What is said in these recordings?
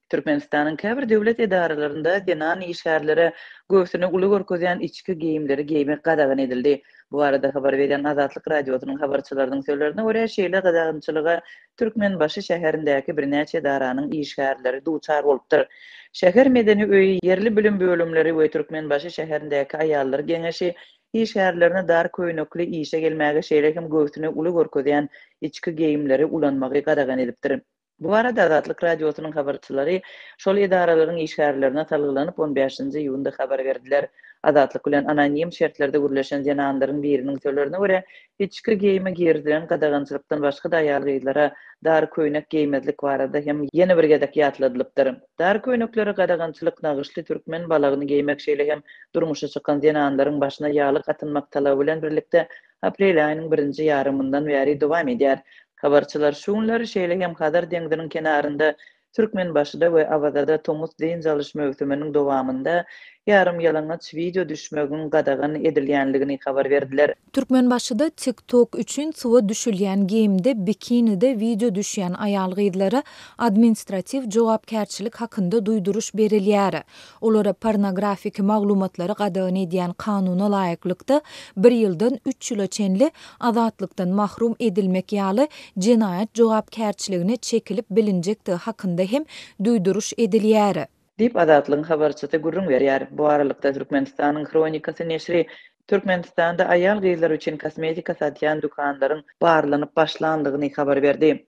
Türkmenistanyň käbir döwlet edaralarynda zenan işgärlere göwsüni uly görkezýän içki geýimleri geýmek gadagan edildi. Bu barada habar berýän Azatlyk Radiosynyň habarçylarynyň sözlerine görä, şeýle gadagançylyga Türkmenbaşy şäherindäki birnäçe edaranyň işgärleri duçar bolupdyr. Şäher medeni öýi, ýerli bilim bölümleri we Türkmenbaşy şäherindäki aýallar geňeşi işgärlerine dar köýnekli işe gelmäge şeýle hem göwsüni uly görkezýän içki geýimleri ulanmagy gadagan edipdir. Bu barada Azatlyk Radiosynyň habarçylary şol edaralaryň işgärlerine salgylanyp, on bäşinji iýunda habar berdiler. Azatlyk bilen anonim şertlerde gürleşen zenanlaryň biriniň sözlerine görä, içki geýime girizilen gadagançylykdan başga-da aýal-gyzlara dar köýnek geýmezlik barada hem ýene bir gezek ýatladylypdyr. Dar köýneklere gadagançylyk nagyşly türkmen balagyny geýmek, şeýle hem durmuşa çykan zenanlaryň başyna ýaglyk atynmak talaby bilen birlikde aprel aýynyň birinji ýarymyndan bäri dowam edýär. Habarçylar şu günler şeýle hem Hazar deňziniň kenarynda, Türkmenbaşyda we Awazada tomus dynç alyş möwsüminiň dowamynda ýarym ýalaňaç wideo düşmegiň gadagan edilýänligini habar berdiler. Türkmenbaşyda TikTok üçin suwa düşülýän geýimde bikinide wideo düşýän aýal-gyzlara administratiw jogapkärçilik hakynda duýduryş berilýär. Olara pornografiki maglumatlary gadagan edýän kanuna laýyklykda, bir ýyldan üç ýyla çenli azatlykdan mahrum edilmek ýaly jenaýat jogapkärçiligine çekilip bilinjekdigi hakynda hem duýduryş edilýär. Diýip, Azatlygyň habarçysy gürrüň berýär. Bu aralykda, Türkmenistanyň Hronikasy neşiri Türkmenistanda aýal-gyzlar üçin kosmetika satýan dükanlaryň barlanyp başlandygyny habar berdi.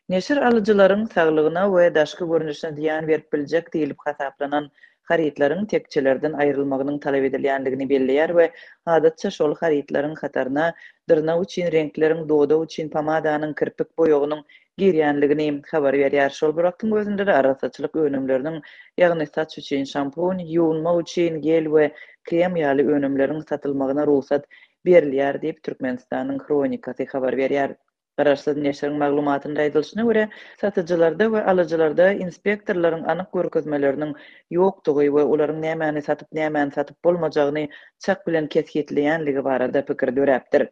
Neşir alyjylaryň saglygyna we daşky görnüşine zyýan berip biljek diýlip hasaplanan harytlaryň tekjelerden aýrylmagynyň talap edilýändigini belleýär we adatça şol harytlaryň hataryna dyrnak üçin reňkleriň, dodak üçin pomadanyň, kirpik boýagynyň girýänligini habar berýär. Şol bir wagtyň özünde-de arassaçylyk önümleriniň, ýagny saç üçin şampun, ýuwunmak üçin gel we krem ýaly önümleriň satylmagyna rugsat berilýär diýip, Türkmenistanyň Hronikasy habar berýär. Garaşsyz neşiriň maglumatynda aýdylyşyna görä, satyjylarda we alyjylarda inspektorlaryň anyk görkezmeleriniň ýokdugy we olaryň nämäni satyp, nämäni satyp bolmajagyny çak bilen kesgitleýänligi barada pikir döräpdir.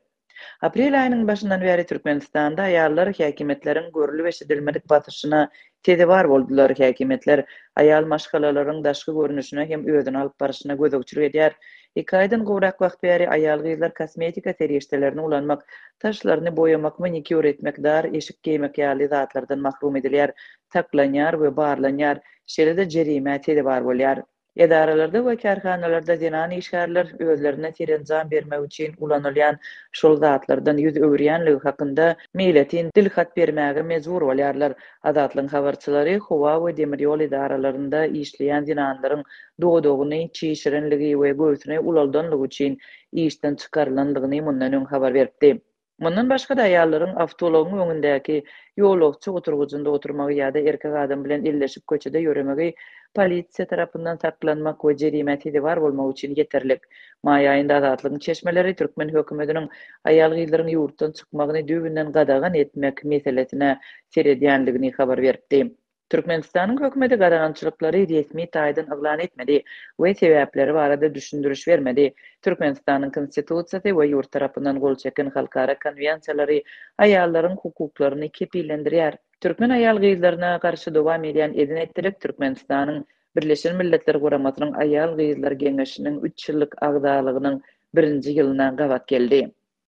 Aprel aýynyň başyndan bäri Türkmenistanda aýallar häkimiýetleriň görlüp-eşidilmedik basyşyna sezewar boldular. Häkimiýetler aýal maşgalalaryň daşky görnüşine hem özüni alyp barşyna gözegçilik edýär. Iki aýdan gowrak wagt bäri aýal-gyzlar kosmetika serişdelerini ulanmak, saçlaryny boýamak, manikýur etmek, dar eşik geýmek ýaly zatlardan mahrum edilýär, saklanýar we barlanýar, şeýle-de jerimä sezewar bolýar. Edaralarda we kärhanalarda zenan işgärler özlerine serenjam bermek üçin ulanylýan şol zatlardan ýüz öwürýänligi hakynda meýletin dilhat bermäge mejbur bolýarlar. Azatlygyň habarçylary howa we demir ýol edaralarynda işleýän zenanlaryň dodagyny çişirenligi we göwsüni ulaldanlygy üçin işden çykarylandygyny mundan öň habar beripdi. Mundan başga-da, aýallaryň awtoulagyň öňündäki ýolagçy oturgyjynda oturmagy ýa-da erkek adam bilen elleşip köçede ýöremegi polisiýa tarapyndan saklanmak we jerimä sezewar bolmak üçin ýeterlik. Maý aýynda Azatlygyň çeşmeleri türkmen hökümetiniň aýal-gyzlaryň ýurtdan çykmagyny düýbünden gadagan etmek meselesine seredýändigini habar beripdi. Türkmenistanyň hökümeti gadagançylyklary resmi taýdan yglan etmedi we sebäpleri barada düşündiriş bermedi. Türkmenistanyň Konstitusiýasy we ýurt tarapyndan gol çeken halkara konwensiýalary aýallaryň hukuklaryny kepillendirýär. Türkmen aýal-gyzlaryna garşy dowam edýän eden-etdilik Türkmenistanyň Birleşen Milletler Guramasynyň Aýal-gyzlar geňeşiniň üç ýyllyk agzalygynyň birinji ýylyna gabat geldi.